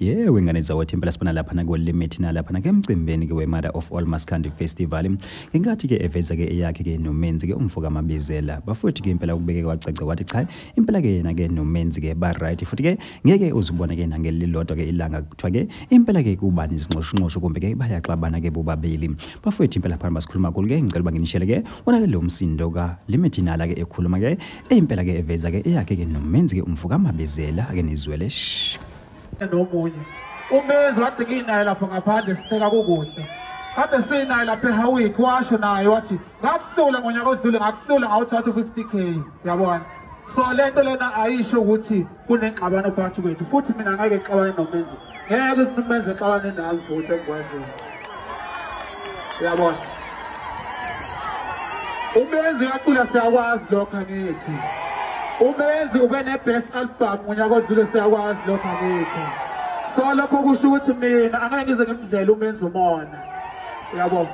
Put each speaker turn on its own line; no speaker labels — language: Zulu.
Yebo, ingane zawethu, impela sibona laphana kweLimit nalaphana ke emcimbini ke we-Mother of All Maskandi Festival. Ngenkathi ke eveza ke eyakhe ke noMenzi ke umfo kaMabizela. Bafowethu ke impela ukubeke kwacaca wathi cha, impela ke yena ke noMenzi ke ba right, futhi ke ngeke uzubone ke nangelilodwa ke ilanga kuthiwa ke impela ke kuba nezinxoshunxoshu kumbe ke bayaxabana ke bobabili. Bafowethu, impela phana basikhuluma kakhulu ke, ngicela uba nginishele ke wona ke lo msindo ka Limit Nala ke ekhuluma ke impela ke eveza ke eyakhe ke noMenzi ke umfo kaMabizela, ake nizwele. Shh.
Nomunye uMenzi wathi nginaye lapho ngaphandle, siseka kukuhle kade sinaye lapha eHowick, washo naye wathi ngakuhlula ngonyaka odlule, ngakuhlula ngawuthatha u-50K, uyabona. So lento lena ayisho ukuthi kunengxabano phakathi kwethu, futhi mina ngeke ngixabane noMenzi, ngeke ukuthi uMenzi exabane nami futhi engikwaziyo, uyabona. UMenzi uyacula, siyakwazi lokho, angithi? UMenzi ube ne-best album ngonyaka odlule, siyakwazi lokho, angithi? So lokho kusho ukuthi mina angeke ngize ngimdlele uMenzi umona, uyabo.